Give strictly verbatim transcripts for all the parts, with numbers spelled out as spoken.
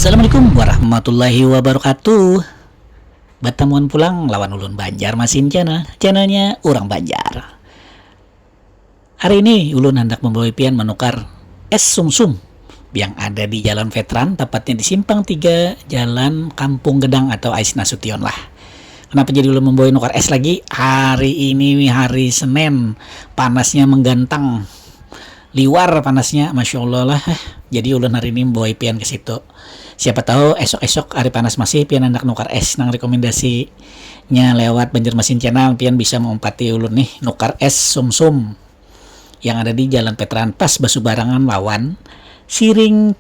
Assalamualaikum warahmatullahi wabarakatuh. Batamuan pulang lawan ulun Banjar Masin Channel, channelnya urang Banjar. Hari ini ulun handak membawa pian menukar es sumsum yang ada di Jalan Veteran, tepatnya di Simpang Tiga Jalan Kampung Gedang atau Ais Nasution lah. Kenapa jadi ulun membawa nukar es lagi? Hari ini hari Senin, panasnya menggantang. Liwar panasnya, masya Allah lah. Jadi ulun hari ini membawa pian ke situ. Siapa tahu esok-esok hari panas masih pian hendak nukar es nang rekomendasinya lewat Banjarmasin Channel, pian bisa mengumpati ulun nih nukar es sumsum yang ada di Jalan Petran pas basubarangan lawan Siring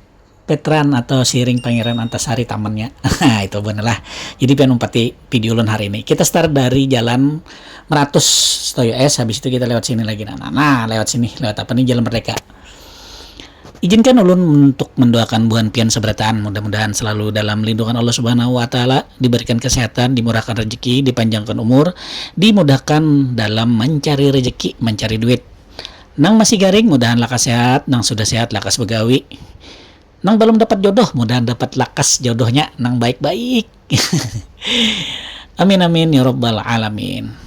Petran atau Siring Pangeran Antasari tamannya. Itu bener lah. Jadi pian umpati video ulun hari ini. Kita start dari Jalan Meratus Toyo S, habis itu kita lewat sini lagi. Nah, nah, nah, lewat sini, lewat apa nih, Jalan Merdeka. Izinkan ulun untuk mendoakan buhan pian seberataan, mudah-mudahan selalu dalam lindungan Allah Subhanahu wa Ta'ala, diberikan kesehatan, dimurahkan rezeki, dipanjangkan umur, dimudahkan dalam mencari rezeki, mencari duit. Nang masih garing, mudahan lakas sehat, nang sudah sehat, lakas begawi. Nang belum dapat jodoh, mudahan dapat lakas jodohnya nang baik-baik. Amin, amin, ya rabbal alamin.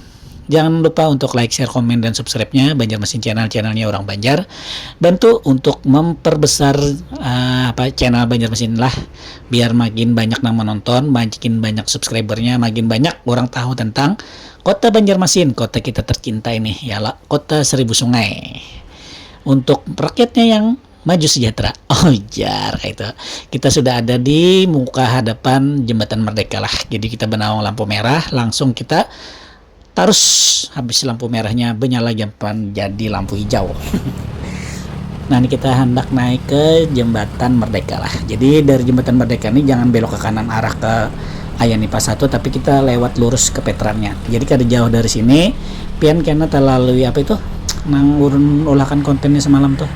Jangan lupa untuk like, share, komen, dan subscribe-nya Banjarmasin Channel, channelnya orang Banjar. Bantu untuk memperbesar, eh, apa, channel Banjarmasin lah, biar makin banyak nang menonton, makin banyak subscribernya, makin banyak orang tahu tentang kota Banjarmasin, kota kita tercinta ini, ialah kota seribu sungai. Untuk rakyatnya yang maju sejahtera. Oh, jar itu. Kita sudah ada di muka hadapan Jembatan Merdeka lah. Jadi kita benawang lampu merah, langsung kita tarus, habis lampu merahnya menyala jampan jadi lampu hijau. Nah, ini kita hendak naik ke Jembatan Merdeka lah. Jadi dari Jembatan Merdeka ini jangan belok ke kanan arah ke Ayanipa satu, tapi kita lewat lurus ke Petrannya. Jadi kada jauh dari sini, pian kena terlalui apa itu? Nang urun ulakan kontennya semalam tuh.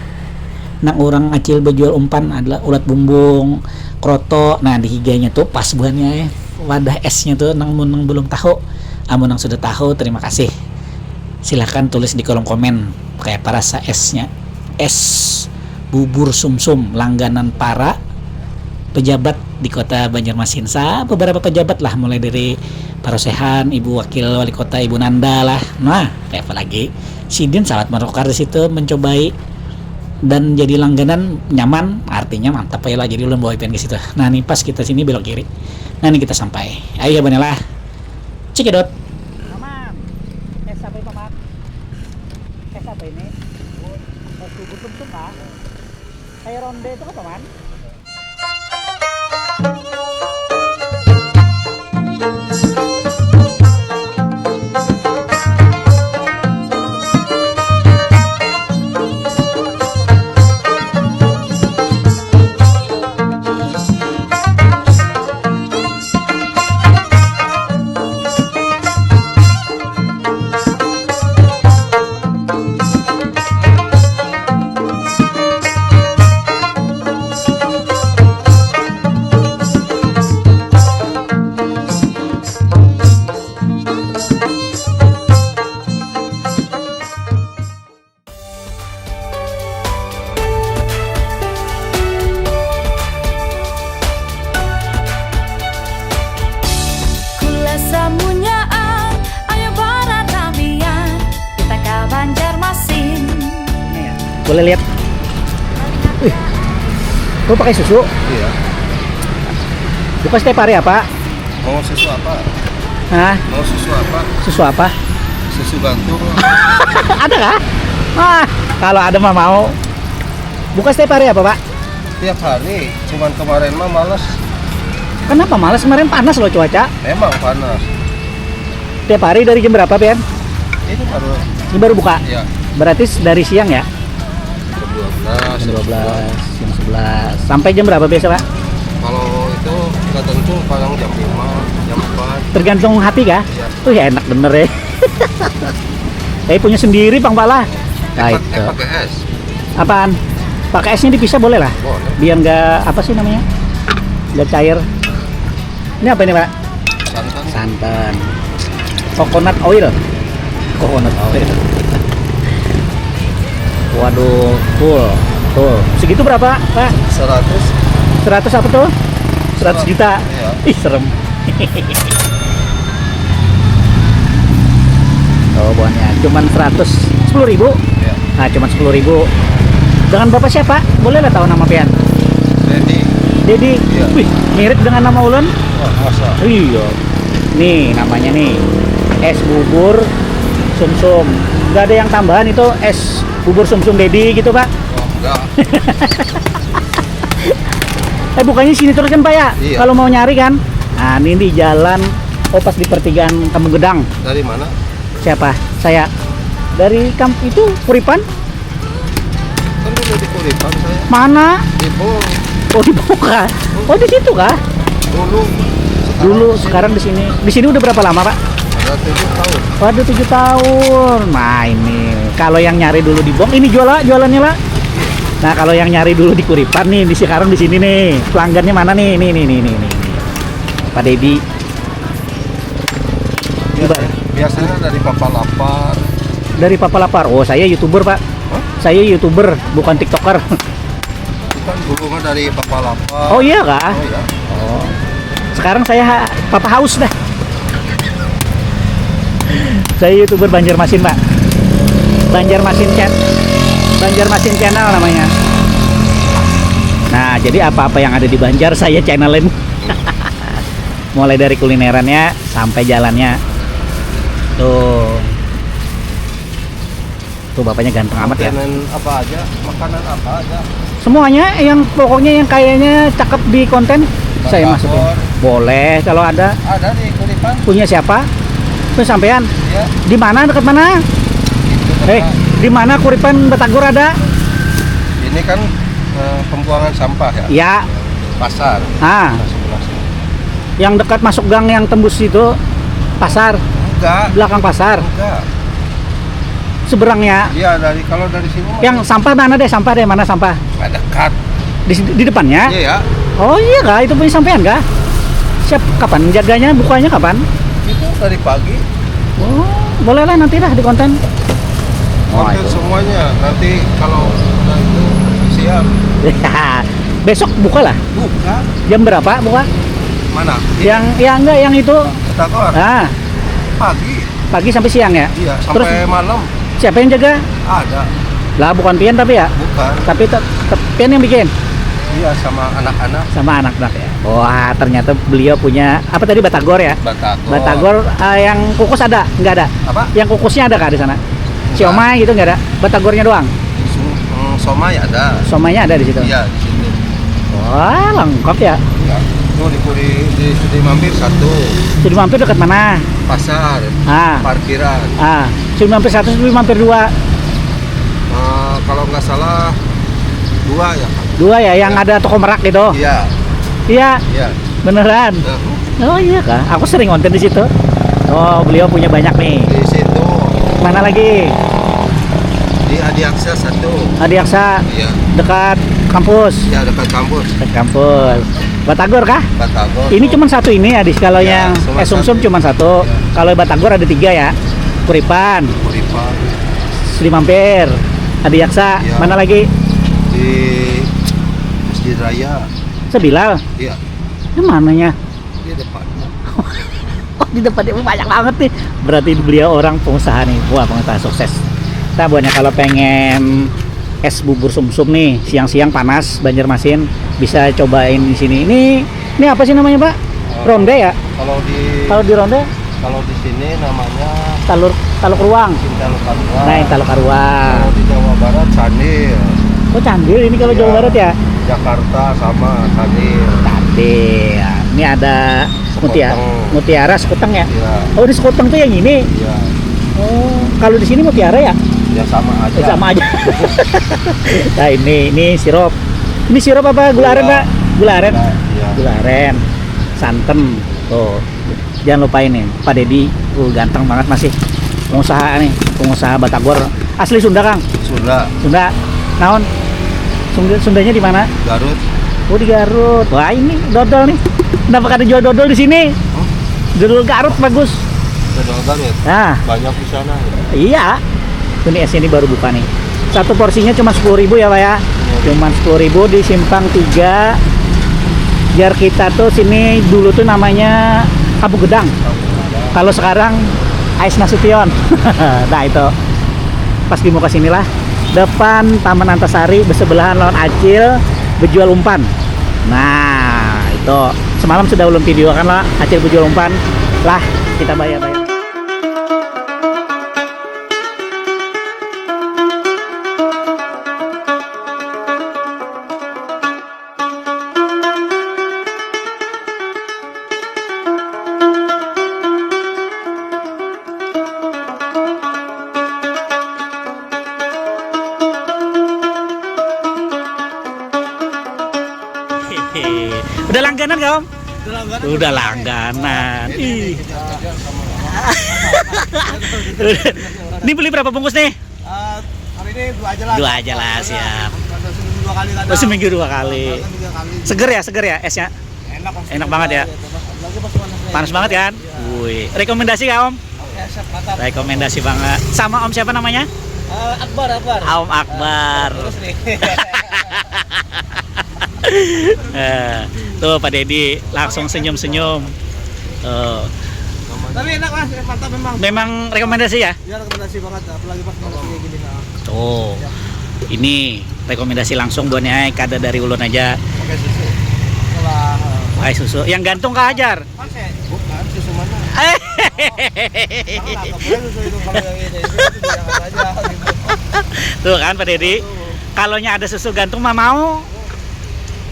Nang orang acil bejual umpan adalah ulat bumbung, kroto. Nah, di higanya tuh pas buhannya, eh. Wadah esnya tuh, nang mun nang belum tahu. Amun nang sudah tahu, terima kasih. Silahkan tulis di kolom komen kayak apa rasa esnya. Es bubur sumsum langganan para pejabat di kota Banjarmasin. Sa beberapa pejabat lah, mulai dari Parosehan, Ibu Wakil Wali Kota, Ibu Nanda lah. Nah, kayak apa lagi? Sidin salat menukar di situ, mencobai dan jadi langganan, nyaman, artinya mantap ya lah. Jadi ulun bawa pian ke situ. Nah, ini pas kita sini belok kiri. Nah, ini kita sampai. Ayo, Banela. Cekidot. Aman. Es apa itu, Mat? Es apa ini? Es bubur sumsum lah. Kayak ronde itu apa, Man? Kula samunyaan, ayo baradamian, kita ka Banjarmasin. Boleh lihat. Wih. Kau pakai susu? Iya. Buka setiap hari apa? Mau susu apa? Hah? Mau susu apa? Susu apa? Susu gantung. Ada kah? Ah, kalau ada mah mau. Buka setiap hari apa, Pak? Tiap hari, cuman kemarin mah males. Kenapa males? Kemarin panas loh cuaca. Emang panas. Tiap hari dari jam berapa, Pian? Ini baru. Ini baru buka? Iya. Berarti s-, dari siang ya? Jam dua belas, jam dua belas, jam sebelas. Sampai jam berapa biasa, Pak? Kalau itu nggak tentu, kadang jam lima, jam empat. Tergantung hati kah? Iya. Wih, enak bener ya. Tapi punya sendiri, Pang Pala. Nah, itu. Pakai es. Apaan? Pakai esnya dipisah boleh lah? Boleh. Biar nggak, apa sih namanya? Nggak cair. Ini apa ini, Pak? Santan. Santan. Coconut oil. Coconut oil. Waduh, full. Tuh. Segitu berapa, Pak? Seratus. Seratus apa tuh? Seratus juta. Iya. Ih, serem. Oh, buahnya cuman seratus sepuluh ribu. Iya. Nah, cuman sepuluh ribu. Dengan Bapak siapa? Boleh lah tahu nama pian? Dedi. Dedi. Iya. Wih, mirip dengan nama ulun. Wah, masa? Iya. Nih namanya nih, es bubur sumsum. Nggak ada yang tambahan, itu es bubur sumsum Dedi gitu, Pak? Oh, enggak. Eh, bukannya sini terus kan, Pak, ya? Iya. Kalau mau nyari kan? Nah, ini di jalan, oh, pas di pertigaan Kampung Gedang. Dari mana? Siapa? Saya. Dari kamp itu, Kuripan. Kan dulu di Kuripan saya. Mana? Di Bong. Oh, di Bong kah? Oh, di situ kah? Dulu. Dulu, sekarang di sini. Di sini udah berapa lama, Pak? Ada tujuh tahun. Waduh, tujuh tahun. Nah, ini kalau yang nyari dulu di Bong, ini jual lah, jualannya lah. Nah, kalau yang nyari dulu di Kuripan nih, di sekarang di sini nih. Pelanggannya mana nih? Nih, nih, nih, nih, nih. Pak Dedi. Coba. Biasanya dari Papa Lapar. Dari Papa Lapar. Oh, saya YouTuber, Pak. Hah? Saya YouTuber, bukan TikToker. Bukan, dulu mah dari Papa Lapar. Oh, iya kah? Oh, iya. Oh. Sekarang saya ha-, Papa Haus dah. Saya YouTuber Banjarmasin, Pak. Banjarmasin Chat. Banjarmasin Channel namanya. Nah, jadi apa-apa yang ada di Banjar saya channelin. Mulai dari kulinerannya sampai jalannya. Tuh. Tuh, bapaknya ganteng amat ya. Makanan apa aja? Makanan apa aja? Semuanya yang, pokoknya yang kayaknya cakep di konten, saya masukin. Batagor. Boleh kalau ada. Ada di Kuripan. Punya siapa? Punya sampean? Iya. Di mana, dekat mana? Itu. Eh, dekat. Di mana Kuripan Batagor ada? Ini kan, eh, pembuangan sampah ya? Iya. Pasar. Ah. Sebelah sini. Yang dekat masuk gang yang tembus itu pasar. Enggak. Belakang pasar. Enggak. Seberangnya. Iya, dari, kalau dari sini mah. Yang sampah mana deh? Sampah deh, mana sampah? Nggak dekat. Di, di depannya? Iya. Oh iya kah? Itu punya sampean kah? Siap, kapan jaganya? Bukanya kapan? Itu dari pagi. Oh, boleh lah nanti lah di konten. Konten semuanya. Nanti kalau udah itu siap. Besok buka lah. Buka. Jam berapa buka? Mana? Yang, yang enggak, yang itu. Batagor. Ah. Pagi. Pagi sampai siang ya? Iya, sampai malam. Terus siapa yang jaga? Ada. Lah, bukan pian tapi ya? Bukan. Tapi te-, te-, pian yang bikin? Iya, sama anak-anak. Sama anak-anak ya. Wah, ternyata beliau punya apa tadi, batagor ya? Batagor. Batagor, eh, yang kukus ada? Enggak ada? Apa? Yang kukusnya ada kah di sana? Enggak. Siomay gitu enggak ada? Batagornya doang? Su-, mm, somay ada. Somainya ada di situ? Iya, di situ. Wah, lengkap ya. Iya. Tuh di, di, di Sudi Mampir satu. Sudi Mampir dekat mana? Pasar. Ah. Parkiran. Ah. Sudi Mampir satu, Sudi Mampir dua. Eh, kalau nggak salah dua ya, Pak. Dua ya, yang ada toko merak gitu? Iya. Iya. Iya. Beneran? Nah. Oh iya kah? Aku sering ngonten di situ. Oh, beliau punya banyak nih. Di situ. Mana lagi? Di Adiaksa satu. Adiaksa? Iya. Dekat kampus? Iya, dekat kampus. Dekat kampus. Batagor kah? Batagor. Ini cuma satu ini ya, di, kalau yang es sumsum cuma satu. Iya. Kalau batagor ada tiga ya. Kuripan. Kuripan. Sudi Mampir. Adiaksa. Iya. Mana lagi? Di Masjid Raya. Sebilal? Iya. Di mananya? Di depannya. Oh, di depannya banyak banget nih. Berarti beliau orang pengusaha nih. Wah, pengusaha sukses. Nah, buatnya kalau pengen es bubur sumsum nih, siang-siang panas, Banjarmasin, bisa cobain di sini. Ini, ini apa sih namanya, Pak? Ronde ya? Kalau di, kalau di Ronde? Kalau di sini namanya Talur, Taluk Ruang. Intalu Karuang. Nah, Intalu Karuang. Kalau di Jawa Barat, Candil. Oh, Candil ini kalau Jawa Barat ya? Jakarta sama, Candil. Candil. Ini ada Mutia-, Mutiara Sekuteng ya? Iya. Oh, di Sekuteng tuh yang ini? Iya. Oh, kalau di sini Mutiara ya? Ya, sama aja. Eh, sama aja. Nah, ini, ini sirup. Ini sirup apa gula aren, Pak? Gula aren. Gula, iya. Gula aren. Santan. Tuh. Jangan lupa ini, Pak Dedi. Uh, ganteng banget masih. Pengusaha nih, pengusaha batagor. Asli Sunda, Kang? Sunda. Sunda. Naon? Sunda, Sundanya di mana? Garut. Oh, di Garut. Wah, ini dodol nih. Kenapa kada jual dodol di sini? Hah? Dodol Garut bagus. Dodol Garut? Nah. Banyak di sana. Iya. Ini esnya ini baru buka nih. Satu porsinya cuma sepuluh ribu ya, Pak ya? Iya. Cuma sepuluh ribu di simpang tiga. Jar kita tuh sini dulu tuh namanya Kampung Gedang. Kalau sekarang Ais Nasution. Nah, itu. Pas di muka sinilah, depan Taman Antasari, bersebelahan lawan Acil bejual umpan. Nah, itu. Semalam sudah ulun videokan lah, Acil bejual umpan. Lah, kita bayar-bayar. Udah langganan kah, Om? Udah langganan. Udah langganan. Ih. Ini beli berapa bungkus nih? Eh, hari ini dua aja lah. Dua aja lah, siap. Ada seminggu dua kali kadang. Oh, seminggu dua kali. Kadang tiga kali. Seger ya, seger ya esnya? Enak, Mas. Enak banget ya? Iya, panas. Apalagi pas panas kayak gini. Panas banget kan? Iya. Wih, rekomendasi kah, Om? Oke, siap, mantap. Rekomendasi banget. Sama Om siapa namanya? Eh, Akbar, Akbar. Om Akbar. Terus nih. Eh, tuh Pak Dedi langsung senyum-senyum. Tuh. Tapi enak, Mas, mantap memang. Memang rekomendasi ya? Ya, rekomendasi banget, apalagi pas panas kayak gini, nah. Tuh. Ya. Ini rekomendasi langsung buatnya, kada dari ulun aja. Pakai susu. Wah. Pakai susu. Yang gantung kah, Jar? Pakai. Bukan, susu mana? Eh. Salah, nggak boleh susu itu kalau yang ini. Itu jangan aja, gitu. Tuh kan, Pak Dedi. Tuh. Kalau nya ada susu gantung mah mau.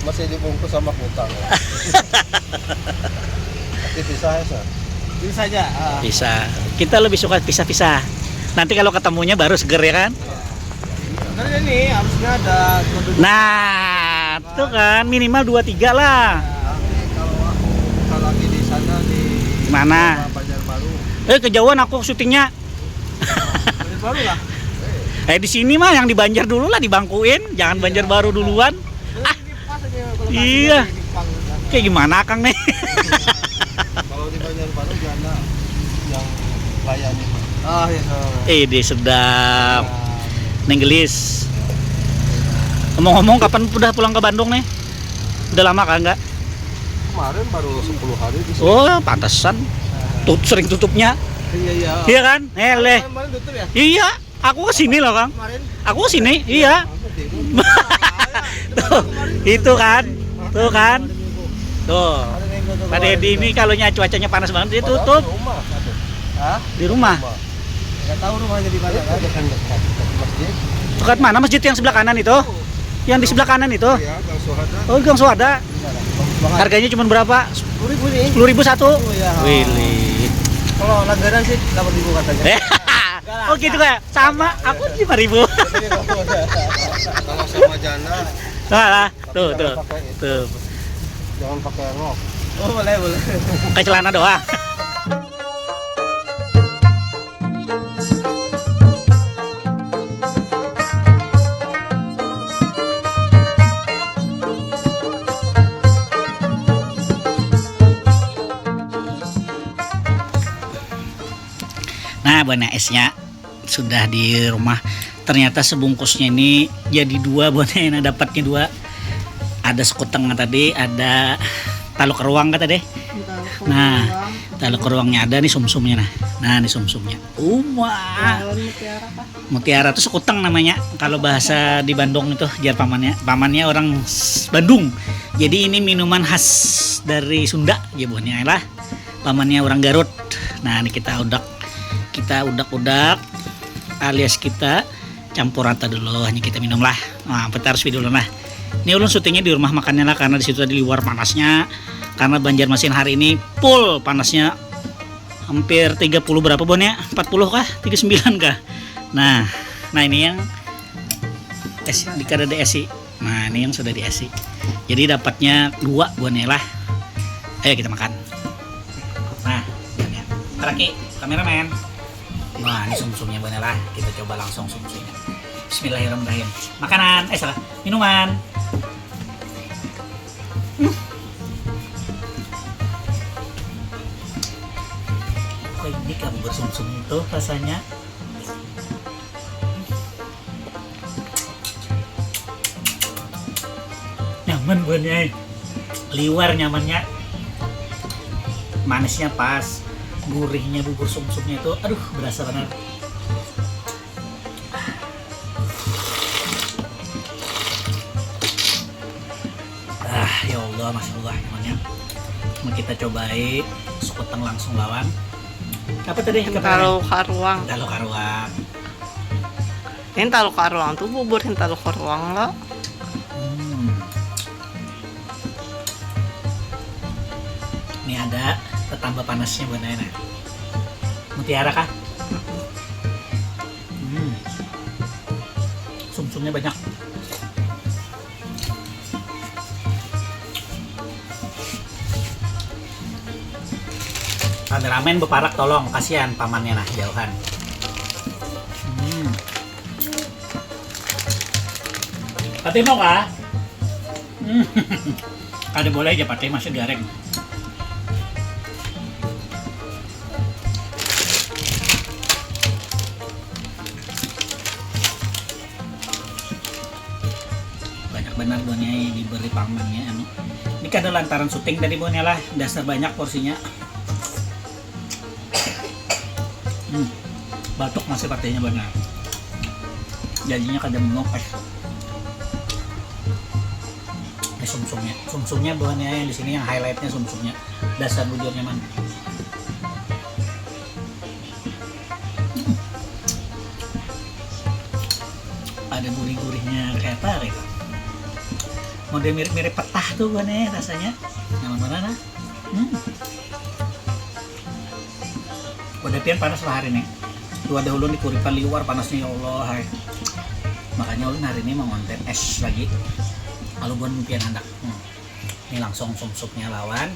Masih dibungkus sama kutang. Tapi pisah ya, Sir? Bisa aja. Ah. Bisa. Kita lebih suka pisah-pisah. Nanti kalau ketemunya baru seger ya kan? Sebenarnya nih harusnya ada kode. Nah, tuh kan minimal dua tiga lah. Nah, kalau aku buka lagi di sana di mana? Banjarbaru. Eh, kejauhan aku syutingnya. Banjarbaru lah. Eh, di sini mah yang di Banjar dulu lah dibangkuin, jangan Banjarbaru duluan. Ah, iya. Kayak gimana, Kang, nih? Kalau di Banjarbaru janda yang layani, Pak. Oh, iya, salah. Eh, di sedap. Nah. Neng Gelis. Ngomong-ngomong, kapan udah pulang ke Bandung, nih? Udah lama kah enggak? Kemarin baru sepuluh hari di sini. Oh, pantesan. Nah. Tut-, sering tutupnya. Iya, iya. Iya kan? Eleh. Kemarin tutup ya? Iya. Aku ke sini loh, Kang. Kemarin? Aku ke sini, iya. Tuh, itu kan. Tuh kan. Tuh. Pak Dedi ini kalau nya cuacanya panas banget, dia tutup. Di rumah, satu. Hah? Di rumah. Nggak tahu rumahnya di mana, kan? Dekat, dekat, dekat masjid. Dekat mana masjid yang sebelah kanan itu? Yang di sebelah kanan itu? Iya, Gang Suhada. Oh, Gang Suhada. Harganya cuma berapa? Sepuluh ribu nih. Sepuluh ribu satu? Oh, iya. Wilih. Kalau langganan sih delapan ribu katanya. Oh, gitu, Kak? Sama, aku lima ribu. Kalau sama janda, salah. Tuh, tapi tuh. Jangan pakai itu. Tuh. Jangan pakai rok. Oh, boleh, boleh. Pakai celana doang. Nah, buahnya esnya sudah di rumah. Ternyata sebungkusnya ini jadi dua buahnya, nah, dapatnya dua. Ada sekuteng tadi, ada taluk keruang kata deh. Nah, taluk keruangnya ada nih, sumsumnya nah. Nah, nih sumsumnya. Uma. Balon mutiara kah? Mutiara tuh sekuteng namanya kalau bahasa di Bandung itu, jar pamannya. Pamannya orang s-, Bandung. Jadi ini minuman khas dari Sunda, ya buahnya lah. Pamannya orang Garut. Nah, ini kita udak, kita udak-udak alias kita campur rata dulu, hanya kita minum lah. Nah, kita harus dulu lah. Ini ulun syutingnya di rumah makannya lah, karena di situ tadi luar panasnya. Karena Banjarmasin hari ini full panasnya, hampir tiga puluh berapa, Bon, ya? Empat puluh kah? Tiga sembilan kah? Nah, nah, ini yang es, di kada ada esi. Nah, ini yang sudah diisi. Jadi dapatnya dua buahnya lah. Ayo kita makan. Nah, buahnya. Raki, kameramen. Nah, ini sumsumnya buahnya lah. Kita coba langsung sumsumnya. Bismillahirrahmanirrahim. Makanan, eh salah, minuman. Hmm. Kok ini kamu bersumsum itu rasanya? Nyaman buahnya, eh. Liwar nyamannya, manisnya pas, gurihnya bubur sumsumnya itu, aduh, berasa benar. Ah, ya Allah, masya Allah, nyamannya. Mau kita cobai sekuteng langsung lawan apa tadi? Hintalu karuang. Hintalu karuang. Hintalu karuang tuh bubur hintalu karuang lo. Hmm. Ini ada tetambah panasnya buat Naya. Mutiara kah? Hmm. Sumsumnya banyak. Kameramen beparak tolong, kasihan pamannya nah jauhan. Hmm. Tapi mau kah? Hmm. Kada boleh aja pakai masih garing. Banyak benar buahnya diberi pamannya anu. Ini kada lantaran syuting tadi buahnya lah, dasar banyak porsinya. Hmm, batuk masih partainya benar. Jadinya kada menguap es. Ini sumsumnya, sumsumnya buahnya yang di sini yang highlightnya sumsumnya. Dasar bujurnya man. Hmm. Ada gurih-gurihnya kayak apa gitu. Model mirip-mirip petah tuh buahnya rasanya. Yang mana nah? Hmm. Wadah pian panas lah hari ini. Tuh ada ulun di Kuripan liwar panasnya ya Allah hai. Makanya ulun hari ini mau ngonten es lagi. Kalau buat pian handak. Hmm. Ini langsung sumsupnya lawan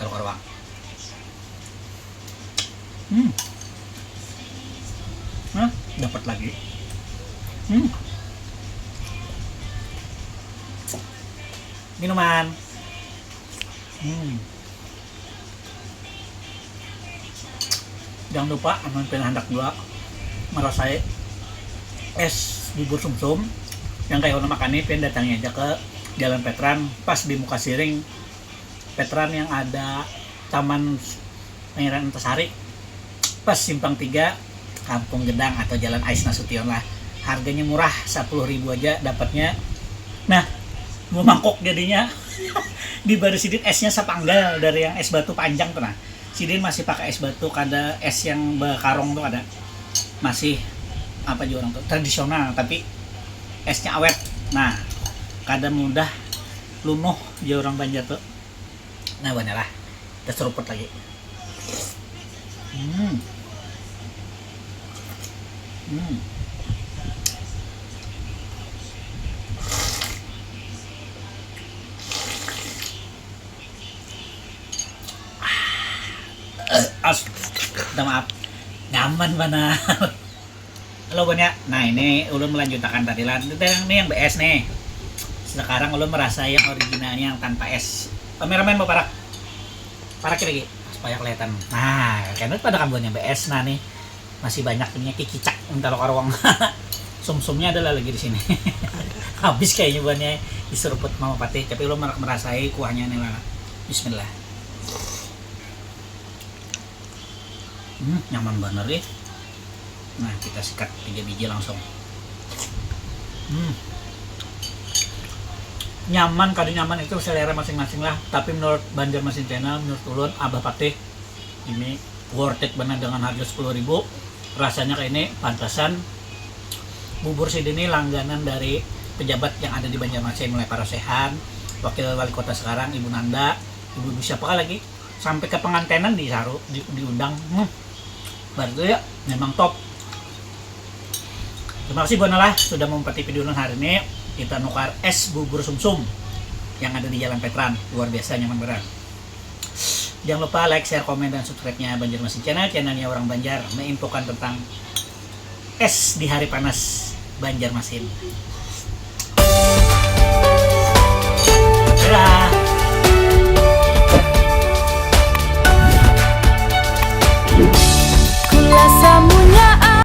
taruh karuang. Hmm. Nah, dapat lagi. Hmm. Minuman. Hmm. Jangan lupa amun pian handak jua merasai es bubur sumsum yang kayak ulun makan nih, pian datangi aja ke Jalan Petran pas di muka siring Petran yang ada Taman Pangeran Antasari pas simpang tiga Kampung Gedang atau Jalan Ais Nasution lah. Harganya murah, sepuluh ribu aja dapatnya. Nah, dua mangkok jadinya. Dibari sidin esnya sapanggal dari yang es batu panjang tuh nah. Sidin masih pakai es batu, kada es yang bekarong tuh ada. Masih apa juga orang tuh tradisional tapi esnya awet. Nah, kada mudah lunuh jauh orang Banjar tuh. Nah, banyak lah. Kita seruput lagi. Hmm. Hmm. As, minta maaf. Nyaman mana? Halo Bun ya. Nah, ini ulun melanjutakan tadi lah. Ini yang B S nih. Sekarang ulun merasa yang originalnya yang tanpa es. Kameramen mau parak. Parak lagi supaya kelihatan. Nah, kena pada kambuannya B S nah nih. Masih banyak punya kikicak minta lo karuang. Sumsumnya adalah lagi di sini. Habis kayaknya buahnya diseruput mama patih, tapi lo mer- merasai kuahnya nih lah. Bismillah. Hmm, nyaman bener nih. Nah, kita sikat tiga biji langsung. Hmm. Nyaman kada nyaman itu selera masing-masing lah. Tapi menurut Banjarmasin Channel, menurut ulun Abah Patih ini worth it benar dengan harga sepuluh ribu. Rasanya kayak ini pantasan bubur sidin ini langganan dari pejabat yang ada di Banjarmasin, mulai Pak Rosehan, wakil wali kota sekarang Ibu Nanda, ibu-ibu siapa lagi sampai ke pengantenan disaru di, diundang. Hmm. Baru itu ya memang top. Terima kasih Bona lah sudah mempati video hari ini. Kita nukar es bubur sumsum yang ada di Jalan Petran, luar biasa nyaman benar. Jangan lupa like, share, komen, dan subscribe-nya Banjarmasin Channel, channelnya orang Banjar, menginfokan tentang es di hari panas Banjarmasin.